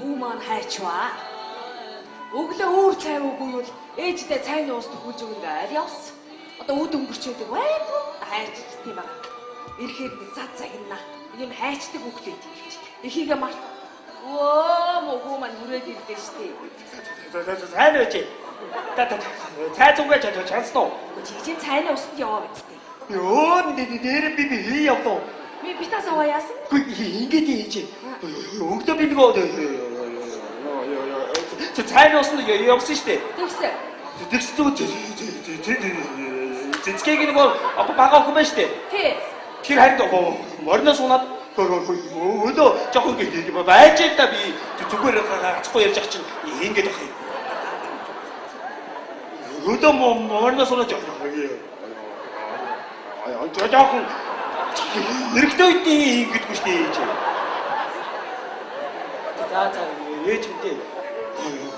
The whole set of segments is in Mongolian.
Хүү маань хайчваа. Өглөө өөр цай үгүй юу? Ээждээ цайны ус төхүүлж өгнө гэж явсан. Одоо үд өнгөрчөөдөг байдгүй хайчч тийм байгаа. Ирэхээр нэг зад загнаа. Ийм хайчдаг хүүхдээ тийм. Эхийгээ март. Өө мө хүү маань хүрээд ирлээ штэ. Цай нөөч. Та цай зүгээ чансан уу? Чи чинь цайны усанд яваа үсттэй. Йоо нэр би би явдаа. Би битас аваа яасан? Үгүй ингэж ийж. Өглөө би нөгөө цайны усанд явсан штэ. Тэгсэн. Тэгсэн цэцгийг нөгөө бага охин байна штэ. Тий. Тэр харин мориноос унаад өлөө жоохон байж л да би зүгээр гацхгүй ярьж ах чинь ингэж ах юм. Өлөө мориноос унаад жоохон эрэгтэй үедээ ингэдэггүй штэ ээж. За за ээж мэдээ.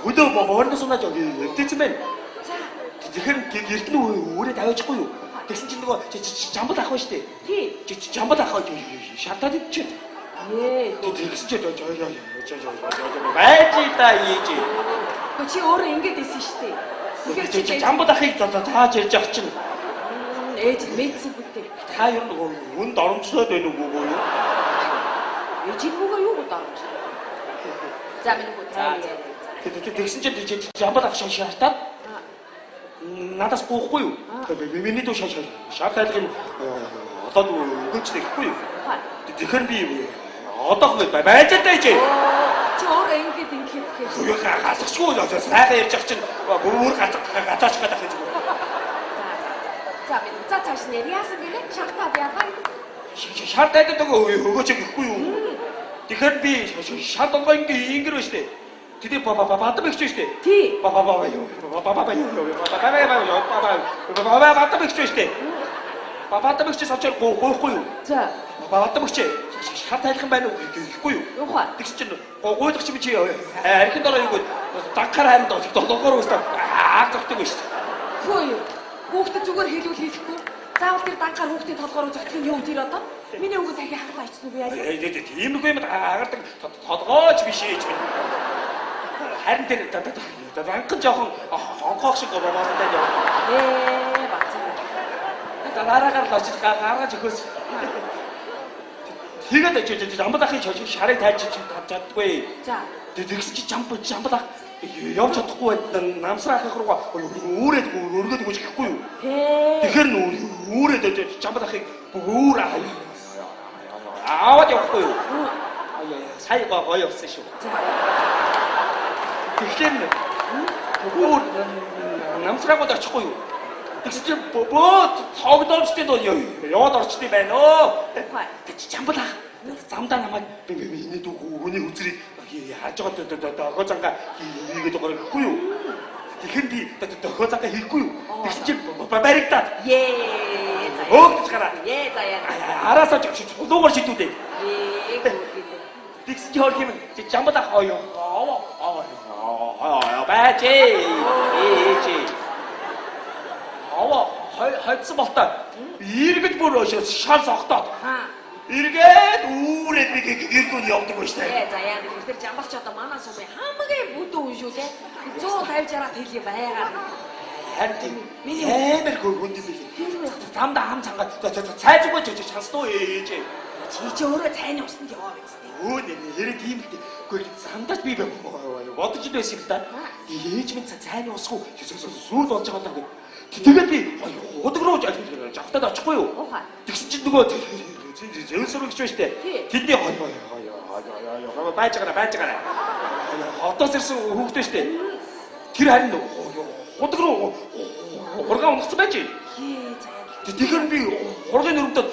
Өлөө мориноос унаад явдсан байна. За. Тэгэхээр гэрт нь өөрөө тавиачихгүй юу? Тэгсэн чинь нөгөө жамбал ах байна штэ. Тий. Жамбал ах шартаад идчихэ. Ээ. Тэгсэн чинь байж та ээж. Гэхдээ чи өөрөө ингэж исэн штэ. Тэгэхээр чи жамбал ахыг зааж ярьж ах чинь ээж мэдсэн бүтээ. Та ер нь хүнд оромжлоод байна уу юу? Ээж хүүгээ юу гоо оромжлоо. За миний хүү та. Тэгсэн чинь жамбал ах шартаад надаас гоохгүй юу? Миний дүү шар тайлах юм одоо өгөөч гэхгүй юу? Тэгэхээр би одоо байж таа чи. Чи өөрөө ингэж ингэх гэхээр. Гацчихгүй сайхан ярьж ах чинь бүр гацаачих гэдэг юм. За миний за цааш нэр яасан гэлээ? Шартаад яагаа? Шар тайлах өгөөч гэхгүй юу? Тэгэхээр би шар долгоо ингэ байна штэ. Тэдээ бадам ихч штэ. Тий. Ба ба ба ба ба ба ба ба бадам ихч штэ. Ба бадам ихч сочоор гоохгүй юу? За. Бадам ихч шар тайлах юм байна уу гэхгүй юу? Юухаа. Тэгс чинь гуйлах чи би чи архин дороо юу гээд дагхаар харин долоогоор өстө аа зогтөг штэ. Хөө юу? Хүүхдэд зүгээр хэлвэл хэлэхгүй. Заавал тэр дагхаар хүүхдийн толгоор зогтох нь юу тэр одоо? Миний хүүхэд дахин хаглаа ичсэн үү яа? Тиймэрхүү юм агардаг толгооч биш ээж минь. Харин тэр данхан жоохон хонхоох шиг болоод яа. Ээ бацаа. Дараагаар л очиж гаргаж өгөөс. Тэгээд жамбал ахын шарыг тайлж чаддаггүй. За. Тэгсэн чи жамбал ах явж чадахгүй намсраа ахын руугаа үүрээд өргөд өгөөч гэхгүй юу? Тэгэхээр үүрээд жамбал ахыг өөр аваад явахгүй юу? Сая гоё явсан шүү. Тэгэхээр өөр намсраагууд очихгүй юу? Тэгсэн чинь бөө цогдоомжтой яваад орчтой байна өө. Тэг чи жамбал ах замдаа намайг миний дүү хүний үзрийг харж байгаа дохоо зангаа хийгээд байгаа гэхгүй юу? Тэгэхээр би дохоо зангаа хийхгүй юу? Тэгсэн чинь баригдаад. Ээ за. Хөөгдөж гараа. Ээ за яа. Араасаа чулуугаар шидүүлээ. Ээ Тэгсэн чи хөрх юм жамбал ах оё. Аа байж ээж. Аваа хоцсон болтой. Эргэж бүр шал согтоод. Эргээд үүрээд би гэрдүүн явдаг байж таа. Ээ за яа тэр жамбалч одоо манай сумын хамгийн бүдүүн хүн шүү лээ. 150 60 хэлий байгаад. Харин тийм миний амар хүнд юм билээ. Замдаа хам цангаа цай зүгөө чансан уу ээж. Чи өөрөө цайны усанд яваа биз дээ. Өө нэрээ тийм л дээ. Үгүй замдаач би бодож л байсан юм л да. Ээж минь цайны усгүй сүүл болж байгаа даа. Тэгээд би худаг руу жавхтаад очихгүй юу? Тэгсэн чинь нөгөө зэвсрэг гэж байна штэ. Тэдний байж байгаа. Хотоос ирсэн хүүхдээ штэ. Тэр харин худаг руу хургаан унагцсан байж. Тэгэхээр би хургын өрөмдөд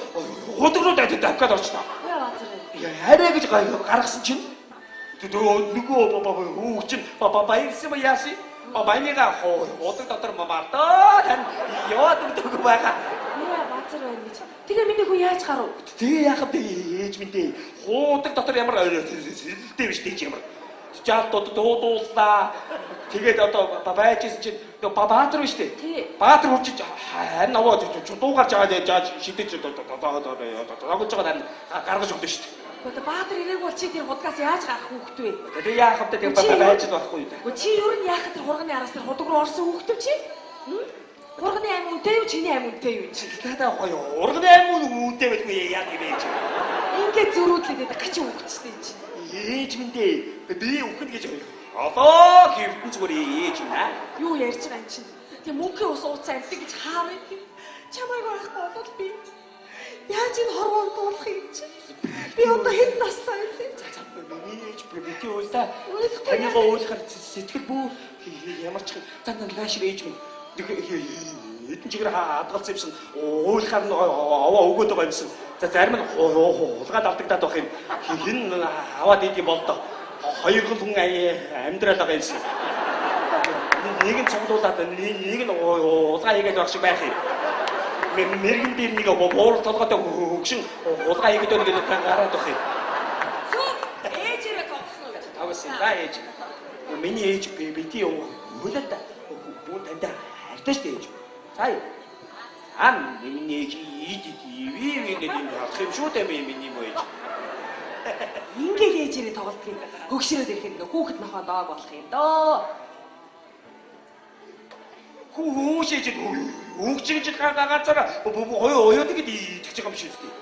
худаг руу давхад орчлоо. Арай гэж гаргасан чинь нөгөө хүүхд чинь баярсан ба яасан? Баяныга худаг дотор мартаа тань яваад өгдөг байгаа. Яа базар байна гэж. Тэгээ миний хүн яаж гарав? Тэгээ яах вэ ээж минь дээ. Худаг дотор ямар сэлэлтэй биш дээ ямар. Жаал дуудууллаа. Тэгээд одоо байжсэн чинь Баатар биш дээ. Баатар хурж харин аваа дуугарч байгаа жааж шидэж тоглож байгаа харин гаргаж өгдөө шүү дээ. Одоо Баатар ирээг бол чи тэр худгаас яаж гарах хүүхэд вэ? Тэгээ яах вэ? Тэгээ байж л болохгүй юу? Гэхдээ чи ер нь яах тэр хурганы араас тэр худаг руу орсон хүүхэд үү чи? Хурганы ам үнэтэй юу? Чиний ам үнэтэй юу чи? Та гоё хурганы ам үнэтэй байдгүй яа юм бэ чи? Ингээд зөрүүдлээд байдаг гачин хүүхэд ч тийм чи. Ээж минь дээ. Би үхэн гэж одоо хэвтэн зүгээр ээж минь аа. Юу ярьж байгаа юм чинь? Тэг мөнхийн ус ууцсан амтыг гэж хаар юм. Чамайг байхгүй бол би яаж энэ хорвоонд дуулах юм чи? Би одоо хэд настай юм бэ? За миний ээж бити уйлда. Таныгаа уйлахаар сэтгэл бүр ямар ч за наашир ээж минь хэдэн чигээр хадгалсан юмсан уйлахаар нь овоо өгөөд байгаа юмсан. За зарим нь хулгаад алдагдаад байх юм. Хин аваад идэм бол доо. Хоёрхан хүн амьдрал байгаа юмсан. Нэг нь цуглуулад нэг нь хулгай хийгээд байх шиг байх юм. Мэргэн дээр нэг буурал толгойтой хөгшин хулгай хийгээд байна гэдэг гараад байх юм. Зүг ээжээрээ тоглох нь гэж. Тоглосон да ээж. Миний ээж бити уйлаад бүү танд хайртай шүү дээ ээж. За юу. За миний ээж ид ив гэдэг юм болох юм шүү дээ миний мө ээж. Ингээд ээжээрээ тоглолтыг хөгшрөөд ирэх юм хүүхэд нохоо доог болох юм дөө. Хүүш ээж хүүгч гэж ганцаараа хоёо оёод ингэж итгэж байгаа юм шиг үү.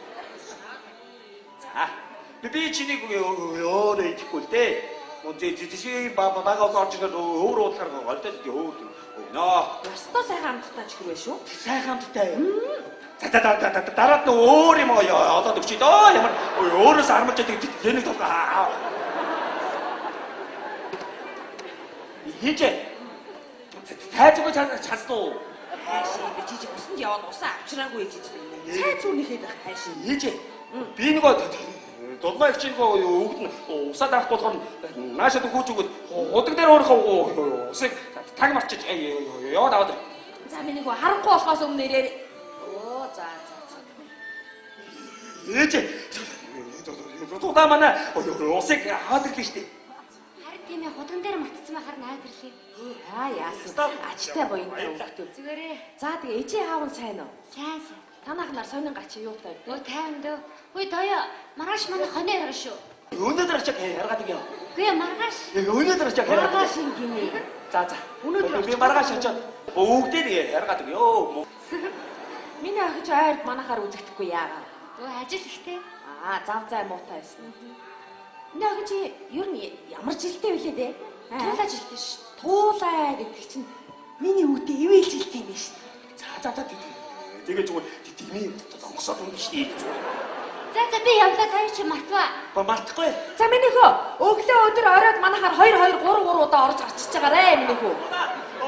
За би чинийг өөрөө итгэхгүй л дээ. Мөн зэ бага орж ирээд өөр уудлахаар голдоод өөр өгнө. Ёстой сайхан амттай чихэр байх шүү. Сайхан амттай. За за дараад нь өөр юм олоод өгч дөө. Ямар өөрөөс армалж яадаг тэнэг толгой. Хийжээ. Цай зүгөө чадсан уу? Хайшаа би чиж усанд яваад усаа авчираагүй гэж. Цай зүг нэхэд байх хайшаа. Хийжээ. Би нөгөө дулмаа их чинь нөгөө өвгд нь усаа даахгүй болохоор наашаа хүүж өгөөд худаг дээр өөрийнхөө усыг таг марчиж яваад аваад ир. За миний хөө харанхуй болохоос өмнө ирээр. Оо за за за. Ээж дулмаа манай усыг аваад ирлээ шүү дээ. Харин тийм ээ худган дээр мартцсан байхаар наад ирлээ. Аа яасан. Ачтай буянтай өвгтөө. Зүгээрээ. За тэгээ ээжийн хаав нь сайн уу? Сайн сайн. Танах нар сонин гач юутай. Өө тайван дөө. Хүй доё маргааш манай хоны ярга шүү. Өнөөдөр очиад яргаад өгье. Үгүй ээ маргааш. Өнөөдөр очиад яргаад. Маргааш гинэ. За за. Өнөөдөр би маргааш очиад өвгдээ нэг яргаад өгье. Миний охиж ойрд манахаар үзэгдэхгүй яагаа. Өө ажил ихтэй. Аа зав зай муутай байсан. Миний охиж ер нь ямар жилтэй вүлээ дээ? Туулаа жилтэй шүү. Туулаа гэдэг чинь миний үүдээ ивэл жилтэй юм байна шүү. За за за. Тэгээ зүгээр димийн онгосоод унна шүү дээ зүгээр. За за би явлаа та чи мартваа. Ба мартахгүй. За миний хөө өглөө өдөр оройд манахаар 2 2 3 3 удаа орж гарчиж байгаарэ миний хөө.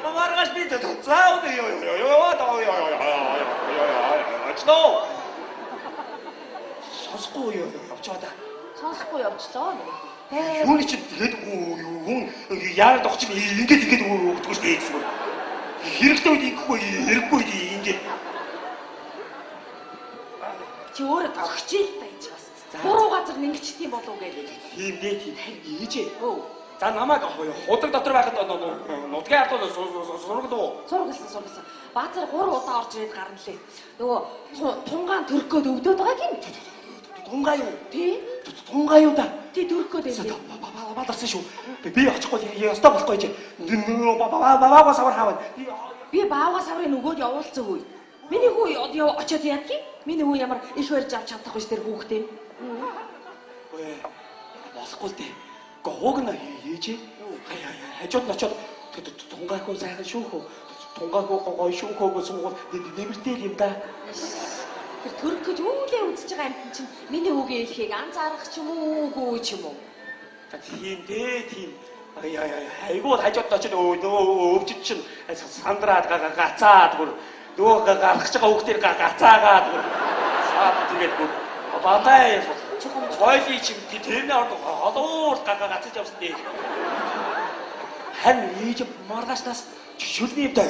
Ба маргааш би за өдөр ёо ёо ёо ёо ёо ёо. Сонсохгүй ёо явчихаа да. Сонсохгүй явчлаа миний хөө. Юуны чи тэгээд хүн яарад огч ингээд ингээд өгдөг шүү дээ зүгээр. Хэрэгтэй үед ингэхгүй хэрэггүй үед ингээд. Чи өөрөө тогчил та энэ бас. Буруу газар нэнгчт юм болов гэдэг. Тийм дээ тийм. Ээжээ. Өө. За намайг худаг дотор байхад нутгийн ардууд сургадуу. Сургалсан сургалсан. Баазар 3 удаа орж ирээд гарна лээ. Нөгөө тунгаан төрөх гээд өвдөд байгаа гин. Тунгаа юу? Тий. Тунгаа юу да? Тий төрөх гээд байна. Баларсан шүү. Би очихгүй ёстой болохгүй чи. Баага савар хаавна. Би баага саврын нөгөөд явуулсан үе. Миний хүү очиод яадгийг? Миний хүү ямар их барьж авч чадахгүй ш тэр хүүхдээ. Үгүй болохгүй л дээ. Гог нь ээжээ. Хажууд нь очиод тунгаахөө сайхан шүүхөө. Тунгаахөө гоё шүүхөө суугаад нэмэртэй юм да. Тэр төрөх гэж үүлээ үзэж байгаа амтэн чинь миний хүүгийн хэлхийг анзаарах ч юм уу үгүй ч юм уу. Тийм дээ тийм. Айгуу хажууд нь очиод нөгөө өвчт чинь сандраад гацаад бүр нөгөө гаргаж байгаа хүүхдээр гацаагаад бүр цаад тэгээд бүр бадай хойлын чим тэрний орд холуур гацаж явсан дээ. Харин ээж маргаашнаас шүлний юмтай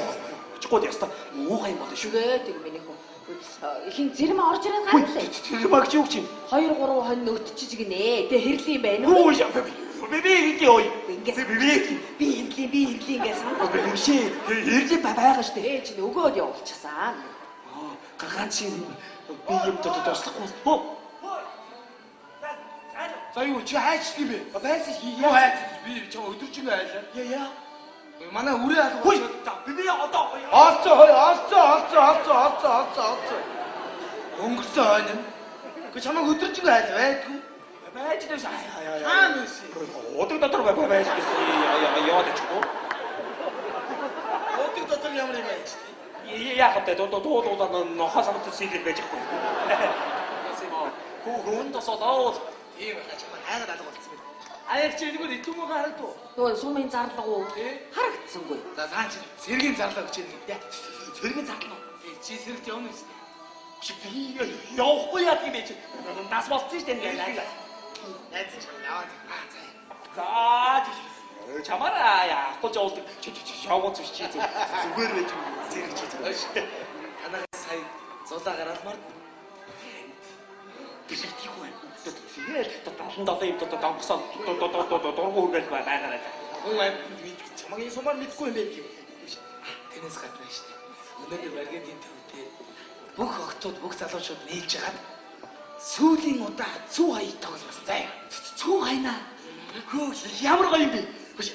очихгүй яста муухай юм болно шүү. Тэгээд миний хүү хин зэрэм орж ирээд гарна лээ. Тэр магч юу чинь? 2 3 хонь нөтчиж гинэ. Тэ хэрлийн байна уу? Би хэрлийн ой. Би хэрлийн би хэрлийн гэж сандаа. Биш ээ. Хэрлийн байгаа шүү дээ. Ээж нь өгөөд явуулчихсан. Ганц юм би юм туслахгүй. Хөө. За юу чи хайчдаг юм бэ? Байсан Юу хайц? Би чам өдөржингөө хайлаа. Яа яа. Манай үрээ алга Хүй би одоо Олцоо хой олцоо олцоо олцоо олцоо олцоо олцоо. Өнгөрсөн хойно. Гэхдээ чамайг өдөржингөө хайлаа байдгүй. Байж дэс аа яа яа. Хаана байсан? Удаг дотор байж гэсэн яваад очихгүй. Удаг дотор ямар юм байж тээ? Яах вэ? Дуу нохоо самт сэлэр байж хгүй. Хүү хүн тосолоо. Тийм хаа чамайг хайгаад алга болцсон юм. Аяг чи энэгээр идэвмөг харагдав. Нөгөө сумын зарлага уу? Тий. Харагдсангүй. За цаан чи цэргийн зарлага гэж байна. Цэргийн зарлага. Тий чи сэрэгт явна гэсэн. Чи би явахгүй яа гэм бэ чи. Нас болцсон шүү дээ. Найз чам яваад аа за. За чамаараа яахгүй жуулдаг. Чи явууц биш чи зүгээр байж зэрэг чи зүгээр. Танаас сая зулаа гараалмаар Бэлэгдэх үү? Тэгээд 77 юм донгосон дургу хүргээл байгаарай. Хүн амьтанд мэдэх чамайг энэ сумаар мэдгүй юм байх юм. Тэрнээс гадна шүү дээ. Өнөөдөр Маргентийн төв дээр бүх охтууд бүх залуучууд нийлж хагаад сүүлийн удаа цүү хаяг тоглосон заяа. Цүү хайнаа. Хөө ямар гоё юм бэ? Биш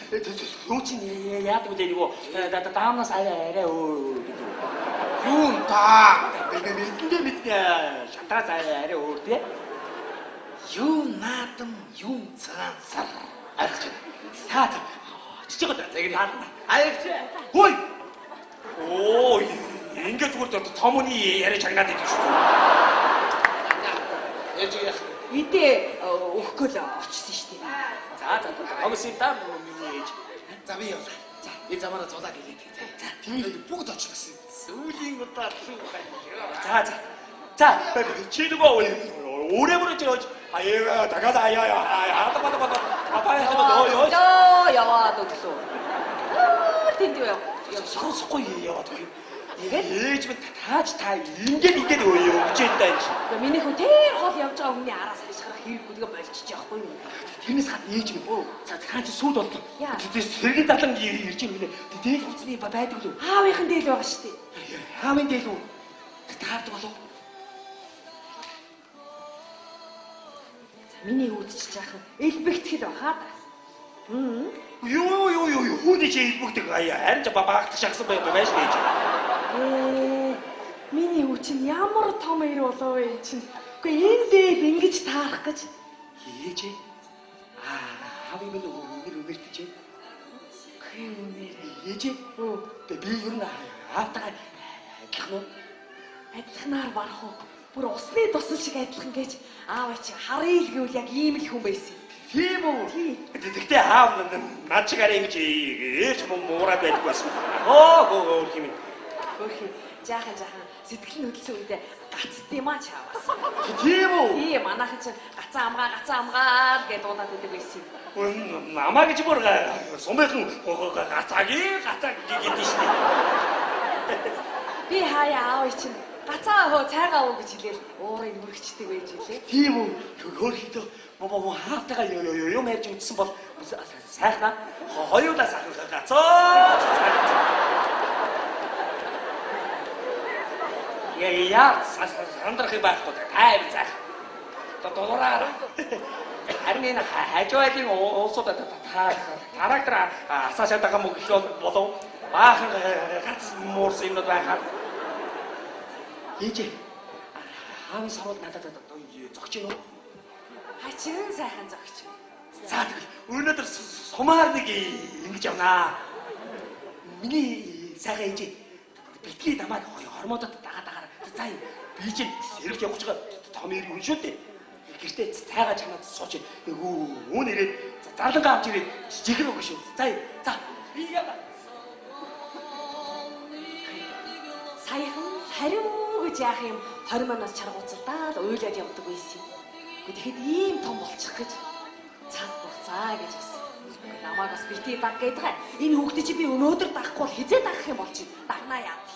юу чи яадаг вэ нөгөө даамнаас арай арай өөр гэдэг. Юу юм та? Мэдэндээ мэднэ. Шатраас арай өөр тий. Юу наадам юм цагаан сар. Ойлгож байна. За за. Очиж байгаа даа. Аягч. Хөөе. Оо ингээд зүгээр томны яриа чагнаад идэв шүү дээ. Ээж яах. Идэ өгөхгүй л очсон шүү дээ. За за. Томс юм да миний ээж. За би явлаа. За би замаараа зулаад илээ. За. Тийм бүгд очлоо. Сүүлийн удаа цүү хаяг. За за. За чи нөгөө өөрөөр жиж аяа дагаад аяа ата бата бата апаа хаа Ёо яваад өглөө. Тэнд юу яв? Сонсохгүй яваад өгье. Тэгээд Ээж минь тааж та ингээд ингээд өгч ядаа энэ. Тэгээ миний хүн тэр хол явж байгаа хүний араас хашгирах хэрэггүй тэгээ болчих яахгүй юу? Тэрнээс гадна ээж минь. За цаан чи сүйд боллоо. Яа. Тэр сэргийн далан ирж юм гинэ. Дээл хуцны байдаг лүү? Аавынхан дээл байгаа шүү дээ. Хаамын дээл үү? Таардаг болов. За миний үүдч жаахан элбэгтгэл бахаа да. Юу юу юу юу хүний чи элбэгдэг аяа харин ч багтах шахсан байх байж ээж. Миний хүү чинь ямар том ир болов вэ чинь. Үгүй энэ дээл ингэж таарах гэж. Ээж аа хаамын минь үнэр үнэртэж. Үгүй үнэр. Ээж би ер нь аавтайгаа адилхан уу? Адилханаар барах уу? Бүр усны тусал шиг адилхан гэж аав чи харъя л гэвэл яг ийм л хүн байсан. Тийм үү? Тийм. Тэгтээ аав над шиг арай ингэж ээж муураад байдаг байсан. Хөө өөр юм. Хөөхий жаахан жаахан сэтгэл нь хөдөлсөн үедээ гацд юм аа чаавас. Тийм үү? Тийм манайхан чинь гацаа амгаа гацаа амгаа гэж дуудаад байдаг байсан юм. Намаа гэж бүр сумынхан гацаагийн гацаа гэдэг шин. Би хаяа аав чинь гацаа хөө цайгаа уу гэж хэлээл уурыг мөрөгчдөг байж илээ. Тийм үү? Хөөхийдөө боо хаалтайгаа юм ярьж үзсэн бол сайхнаа хоёулаа сайхан гацаа. Яа яа сандрах юм байхгүй тайван зах. Дураараа. Харин энэ хажуу айлын улсууд трактор асаашаад байгаа мөн гэх болов баахан гац муурсан юмнууд байхаар. Ээжээ. Хааны сарууд надад зогч гинүү? Хачин сайхан зогч. За тэгвэл өнөөдөр сумаар нэг ингэж явнаа. Миний сайхан ээжээ битгий намайг хормоодод дагаа дагаараа. За би чинь сэрэгч явах гэж байгаа том иргэн хүн шүү дээ. Гэртээ цайгаа чамаад сууж үүн ирээд зарлангаа авч ирээд жижигэн өгөн шүү. За за би яа. Саяхан хариу гэж яах юм 20 манаас чаргууцалдаад уйлаад явдаг байсан юм. Тэгэхэд ийм том болчих гэж цаг буцаа гэж хэлсэн. Намайг бас бити даг гэдэг. Энэ хүүхдээ чи би өнөөдөр дагахгүй бол хизээ дагах юм бол чи дагнаа яа.